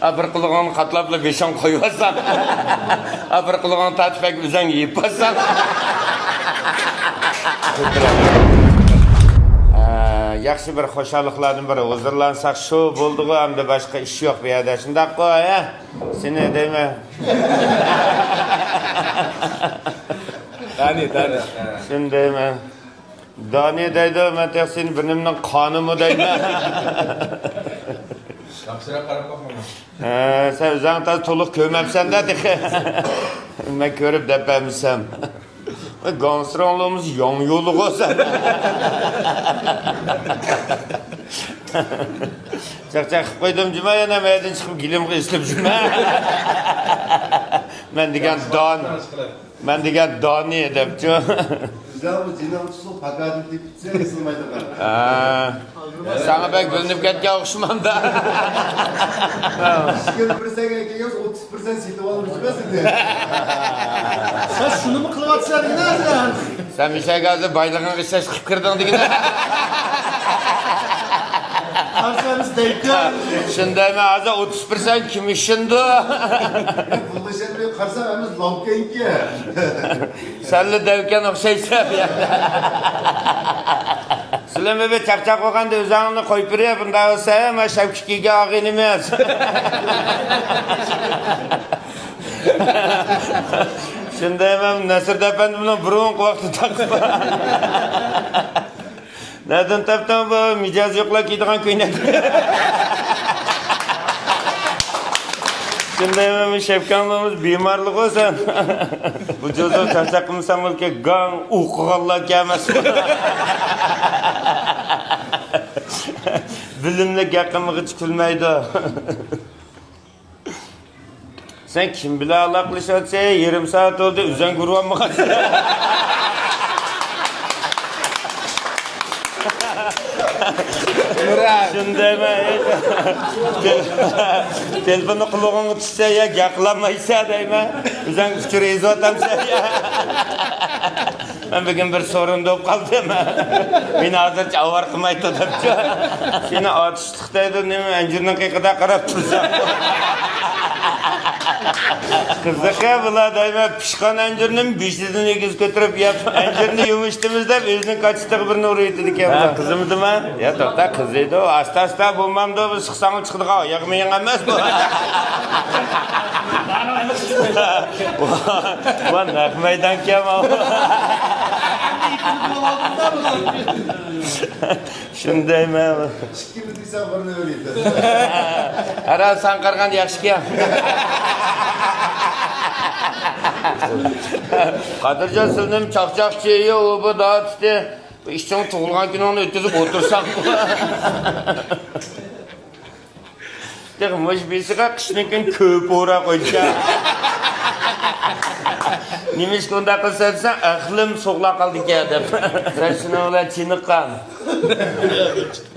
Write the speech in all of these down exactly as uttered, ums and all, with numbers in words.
ئا، بىر قۇلىقىڭنى قاتلاپلا بېشىڭ قويۇۋالساڭ. ئا، بىر قۇلىقىڭنى تارتىپ ئۆزۈڭ يېيىپ بارساڭ. ئا، ياخشى، بىر خۇشاللىقلاردىن بىر ھۇزۇرلانساق شۇ بولدىغۇ، ئەمدى باشقا ئىش يوق بۇ يەردە، شۇنداققۇ، ھە؟ سېنى دەيمەن. دانى، دانى. شۇنى دەيمەن. دانى دەيدۇ، مەن تېخى سېنى بىر نېمىنىڭ قانىمۇ دەيمەن. ياخشىراق قاراپ باقماڭ. ھە، سەن ئۆزۈڭ تازا تولۇق كۆرمەپسەن-دە تېخى. مەن كۆرۈپ دەپ بەرمىسەم. گاڭسىراڭلىرىمىز ياڭيۇلىغۇ سەن. چاقچاق قىلىپ قويدۇم جۇما، يەنە مەيدىن چىقىپ گېلىمغا ئېسىلىپ جۇما. مەن دېگەن دان. مەن دېگەن دانى دەپچۇ. بىزلەر بۇ جېنىڭ تۇسلۇق پاكادىن تېپىپ كېتسە ئېسىلمايدىغان. ھە. ساڭا بەك بىلىنىپ كەتكەن ئوخشىمامدا. ئىككى پىرسەنتكە كەلگەنسە ئوتتۇز پىرسەنت سېتىۋالىمىز بىز ئىدى. سەن شۇنىمۇ قىلىۋاتىسەن دېگىنە ھازىر. سەن مىشەگە ھازىر بايلىقىڭغا ئىشەنچ قىلىپ كىردىڭ دېگىنە. قارىسا ئەمىسە دەيكەن. شۇندايمەن، ھازىر ئوتتۇز پىرسەنت كومىششندۇ. پۇللىشالماي قارىسا ئەمىسە لاۋكەنكەن. سەنلا دەۋكەن ئوخشايسەن بۇ يەردە. سىلەرمۇ بىر چاقچاق بولغاندا ئۆزۈڭنى قويۇپ بېرىپ، بۇنداق بولسا، مانا شەۋكىكىگە ئالغىنى ئەمەس. شۇندايمەن، نەسىردىن ئەپەندىمنىڭ بۇرۇنقى ۋاقتى تاقىپ. نەدىن تاپتىڭ بۇ مىجەزى يوقلار كىيىدىغان كۆينەكنى؟ شۇندايمۇ شەپكەڭلىرىمىز بىمارلىقى سەن. بۇ جوزۇ چاقچاق قىلمىسام بولكى گاڭ ئۇ قىلغانلار كەمەس. بىلىملىك گەپ قىلمىغۇچى كۈلمەيدۇ. سەن كىم بىلەن ئالاقىلىشىۋاتىسەن؟ يېرىم سائەت بولدى، ئۆزۈڭ كۆرۈۋالمىغانسەن. شۇندايمەن. تېلېفوننى قۇلىقىڭغا تۇتسا، يا گەپ قىلالمايسەن دەيمەن. ئۆزۈڭ ئۇچۇر ئېزىۋاتامسەن يا. مەن بۈگۈن بىر سورۇن بولۇپ قالدىم. مېنى ھازىرچە ئاۋارە قىلمايتتى دەپچۇ. سېنى ئاتۇشلۇق دەيدۇ، نېمە ئەنجۈرنىڭ قېقىدا قاراپ تۇرساڭ. قىزىقى بۇلار دەيمەن، پىشقان ئەنجۈرنىمۇ بېشىدىن ئېگىز كۆتۈرۈپ يەپ، ئەنجۈرنى يۇمشىتىمىز دەپ ئۆزىنىڭ كاچىتىغا بىرنى ئۇرۇۋېتىدىكەن ھە، بۇلار. قىزىمدىما؟ يا توختا، قىزىدۇ، ئاستا-ئاستا بولمامدۇ، بۇ سىقساڭلا چىقىدىغان ئاياغ مېيىڭ ئەمەس بۇ. ۋا، نەق مەيدانكەن ماۋۇ. شۇندايمەن. ئىككىمىز دېسەڭ بىرنى ئۆرۈيدۇ. ھەرھال ساڭا قارىغاندا ياخشىكەن. قادىرجان، سىلىنىمۇ چاقچاقچى، يا ئۇ بۇ داتىتى. بۇ ئىشچىڭ تۇغۇلغان كۈنۈڭنى ئۆتكۈزۈپ ئولتۇرساڭ. تېخى مۇشۇ بېشىغا قىشنىڭ كۈنى كۆپ ئورا قويدىكەن. نېمىشقا ئۇنداق قىلىسەن دېسەڭ، ئەقلىم سوغلا قالدىكەن دەپ. سەن شۇنىڭ بىلەن چېنىققان.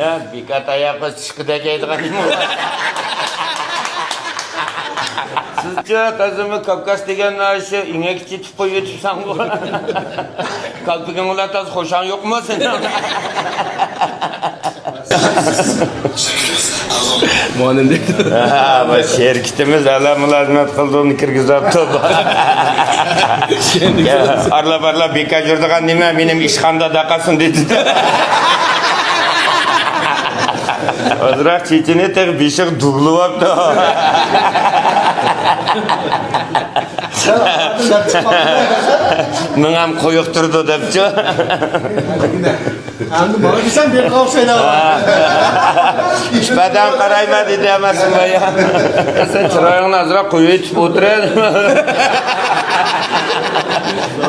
يا، بىكار تاياق بېسىپ چىشقا تەگمەيدىغان نېمە بار؟ سىزچە تازىمۇ كاۋكاز دېگەن شۇ ئېڭەككە چېتىپ قويۇۋېتىپسەنغۇ. كالپۇكۇڭ بىلەن تازا خوشاڭ يوقمۇ سېنىڭ؟ مۇئەللىم دەيدۇ. ھە، بۇ شىركىتىمىز ھالا مۇلازىمەت قىلدى، ئۇنى كىرگۈزۈپتۇ. ئارىلاپ-ئارىلاپ بىكار يۈرىدىغان نېمە، مېنىڭ ئىشخانىدا داقاسۇن دېدى. ئازراق چېچىنى تېخى بېشىغا دۇبلىۋاپتۇ. مېڭەم قويۇق تۇرىدۇ دەپچۇ. ئەمدى ماڭا دېسەم بېرىپ قالسايدا. ئىپادەڭ قارايمەن دېدى ئەمەسمۇ يا. سەن چىرايىڭنى ئازراق قويۇۋېتىپ ئولتۇر.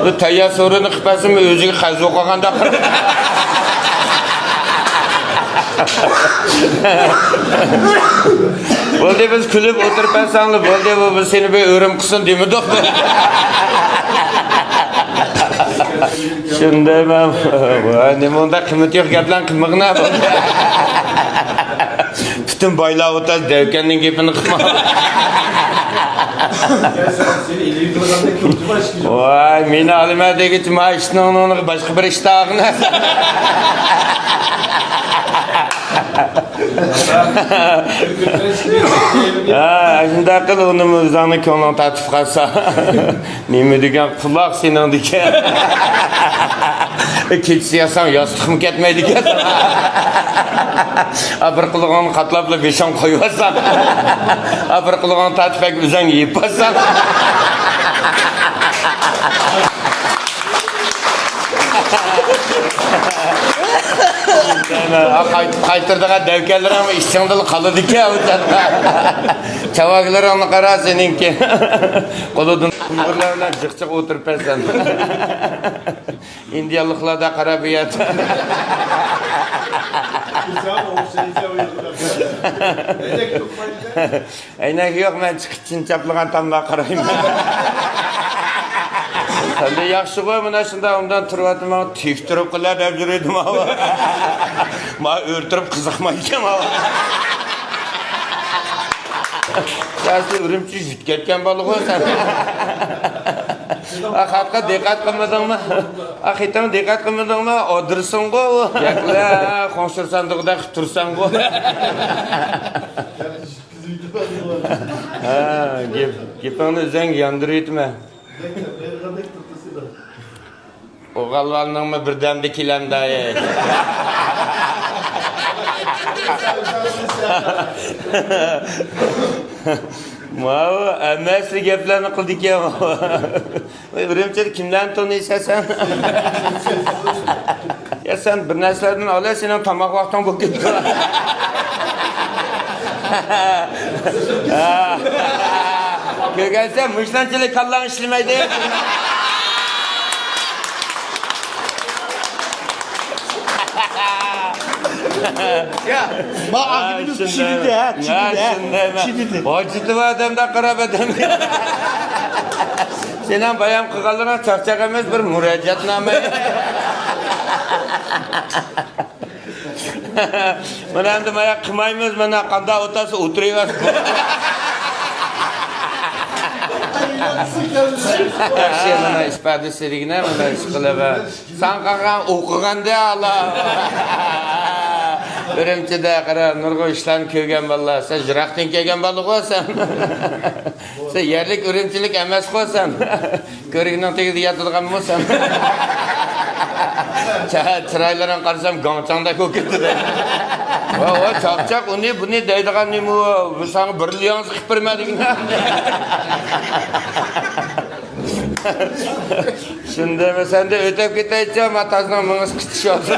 بۇ تەييار سورۇننى قىلىپ بەرسىمۇ ئۆزىگە قەرز ئوقۇغانداق. بولدى، بىز كۈلۈپ ئولتۇرۇپ بەرسەڭلار بولدى، بۇ، بۇ سېنى بىر ئۆرۈم قىلسۇن دېمىدۇق. شۇندايمەن. ۋاي، نېمە ئۇنداق قىممىتى يوق گەپلەرنى قىلمىغىنا. پۈتۈن بايلار ئولتۇرسا دەۋكەننىڭ گېپىنى قىلما. ۋاي، مېنى ئالىمەن دېگۈچە، ما ئىشنىڭ باشقا بىر ئىشتاغىنى. ھە، شۇنداق قىل، ئۇنىمۇ ئۆزۈڭنى كۆڭلۈڭ تارتىپ قالسا. نېمە دېگەن قۇلاق سېنىڭ دېگەن. كېچىسى ياتساڭ ياستۇقمۇ كەتمەيدىكەن. ئا، بىر قۇلىقىڭنى قاتلاپلا بېشىڭ قويۇۋالساڭ. ئا، بىر قۇلىقىڭنى تارتىپ بەك ئۆزۈڭ يېيىپ قالساڭ. ئا، قايت-، قايتۇرىدىغان دەۋكەنلىرىڭ ئىچىڭدىلا قالىدىكەن. چاۋاكلىرىڭنى قارا سېنىڭكى. قولىدىن قۇڭغۇرلار بىلەن جىق جىق ئولتۇرۇپسەن. ئىندىيالىقلاردا قارا بۇ يەردە. ئەينەك يوق، مەن چىقىپ چىن چاپلىغان تاملار قارايمەن. سەندە ياخشىغۇ، مانا شۇنداق ئوبدان تۇرۇۋاتىمەن، تىك تۇرۇپ قىلە دەپ يۈرىدىم. ما ئۆرتۈرۈپ قىزىقمايدىكەن. سەن ئۈرۈمچى يۈتۈپ كەتكەن بالىغۇ سەن. ئا، خەتقە دىققەت قىلمىدىڭمۇ؟ ئا، خېتىڭ دىققەت قىلمىدىڭمۇ؟ ئادرېسىڭغۇ ئۇ. گەپلە، قوڭشۇر ساندۇقىدا قىلىپ تۇرساڭغۇ. ھە، گەپ، گېپىڭنى ئۆزۈڭگە ياندۇرۇۋېتىمەن. ئوغالۋالنىڭمۇ بىردەمدە كېلەمدۇ، ئەي؟ ماۋۇ ھەممىسى گەپلەرنى قىلىدىكەن. ئۆي، ئۈرۈمچىدە كىملەرنى تونۇيسەن سەن؟ يا سەن بىر نەرسىلەردىن ئالە، سېنىڭ تاماق ۋاقتىڭ بولۇپ كېتىدۇ. كۆرگەنسەن، مۇشۇلارچىلىك كاللاڭ ئىشلىمەيدۇ. يا، ما ئاغزىمىز چىلىدى، ھە، چىلىدى، ھە، چىلىدى. ھاجىتى بار ئادەمدە قاراپ ئادەم. سېنىڭ بايام قىلغانلىرىڭ چاقچاق ئەمەس، بىر مۇراجىئەتنامە. مانا ئەمدى مايا قىلمايمىز، مانا قانداق ئولتۇرسا ئولتۇرۇۋەر. ياخشى، مانا ئىپادىسى دېگىنە، مانا ئىش قىلىۋەر. ساڭا قالغان ئوقۇغاندا ئالا. ئۈرۈمچىدە قارا، نۇرغۇن ئىشلارنى كۆرگەن بالىلار. سەن يىراقتىن كەلگەن بالىغۇ سەن. سەن يەرلىك ئۈرۈمچىلىك ئەمەسقۇ سەن. كۆرۈكنىڭ تېگىدە ياتىدىغانمۇ سەن؟ چىرايلىرىڭ قارىسام گاڭچاڭدەك بولۇپ كېتىدۇ. ۋا، ۋا، چاقچاق، ئۇنى، بۇنى دەيدىغان نېمە ئۇ؟ بۇ ساڭا بىر لياڭ سىقىپ بېرىمەن دېگىنە. شۇنداق، سەندە ئۆتۈپ كېتەيچۇ، ما تازنىڭ مېڭىسى قىچىشىۋاتىدۇ.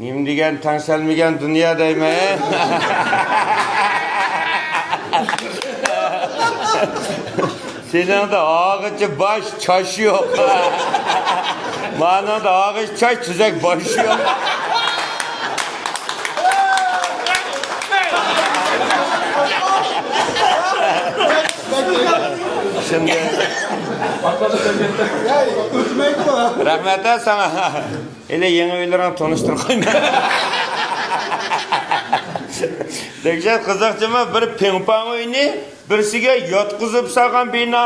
نېمە دېگەن تەڭشەلمىگەن دۇنيا دەيمەن. سېنىڭدە ھازىرغىچە باش چاچ يوق. مانىڭدا ھازىرغىچە چاچ تۈزەك باش يوق. شۇنداق. رەھمەت ھە ساڭا. ھېلى يېڭى ئۆيلىرىڭنى تونۇشتۇرۇپ قويماي. دەھشەت قىزىقچىمۇ، بىر پىڭپاڭ ئۆينى بىرسىگە ياتقۇزۇپ سالغان بىنا.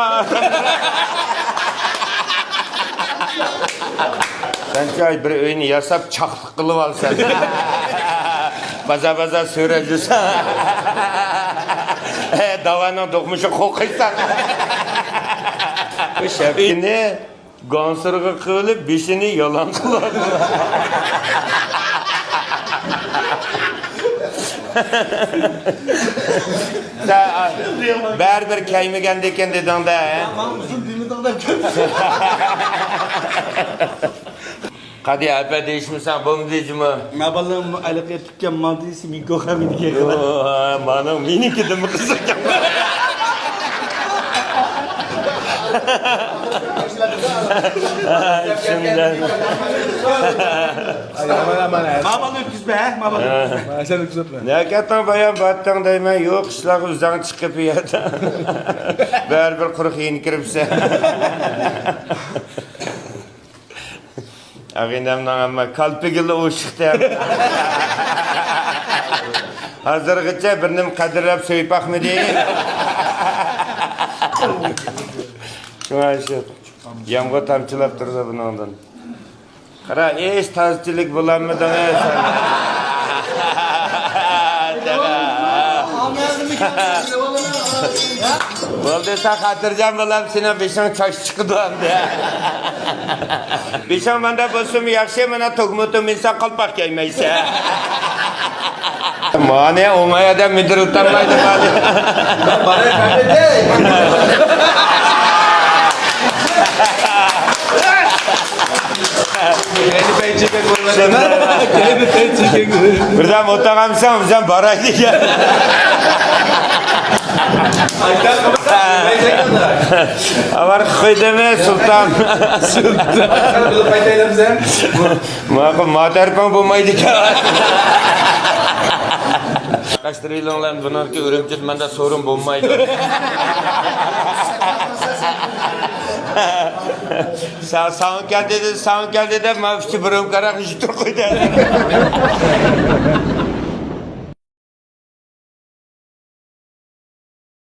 سەنچە بىر ئۆينى ياساپ چاقلىق قىلىپ ئالسان. بازار-بازار سۆرەپ يۈرسەن. داۋانىڭ دوقمۇشى قوقۇيسان. بۇ شەپكىنى گانسىرغا قىلىپ، بېشىنى يالاڭ قىلىۋاتىدۇ. سەن، ئا، بەرىبىر كەيمىگەندىكىن دېدىڭ-دە، ھە؟ ماڭا ئۇزۇن دېمىدىڭ دەپ كەتتىم. قادى ئەپە دېيىشمىسەڭ بولمىدى جۇمۇ. ما بالام، ھېلىقى كەم ماڭدى، سىمىكو خەمىدىكى يوق، خىلى. مانا مېنىڭكىدىنمۇ قىزىق گەپ. شۇنداق. ئامان، ئامان، ئامان. ماما ئۆتكۈزمە، ھە؟ ماما ئۆتكۈزمە. سەن ئۆتكۈزۈپمە. نەگە كەتتىڭ بايام، باتتىڭ دەيمەن، يوق، ئىشلارغا ئۆزۈڭ چىقىپ يەردە. بەرىبىر قۇرۇق يېنىكىرىپسەن. ئاغىنەمنىڭ ئەمما كالپىكىلا ئوشۇقتى. ھازىرغىچە بىر نېمە قەدىرلەپ سۆيۈپ باقمىدى. شۇڭا شۇ يامغۇر تامچىلاپ تۇرىدۇ بۇنىڭدىن. قارا، ھېچ تازىچىلىك بولالمىدىڭىز. بولدى، سەن خاتىرجەم بولام، سېنىڭ بېشىڭ چاچ چىقىدۇ ئەمدى. بېشىڭ مانداق بولسىمۇ ياخشى، مانا توكمۇتۇ مىنسەن قالپاق كىيمەيسەن. مانى ئوڭاي ئادەم مىدىرلىتالمايدۇ مانى. بىردەم ئولتۇرغانمىساڭ، بىزەم بارايلى دېگەن. ئاۋار قويدىمى سۇلتان؟ ماقۇل، ما تەرىپىڭ بولمايدىكەن. قاچتۇرۇۋېلىڭلار، بۇنىڭكى ئۈرۈمچىدە مەندە سورۇن بولمايدۇ. سا-، ساڭا كەلدى دېدى، ساڭا كەلدى دەپ، مانا ئۈچ بىر ئۆمكەرەك يۈتۈپ قويدى.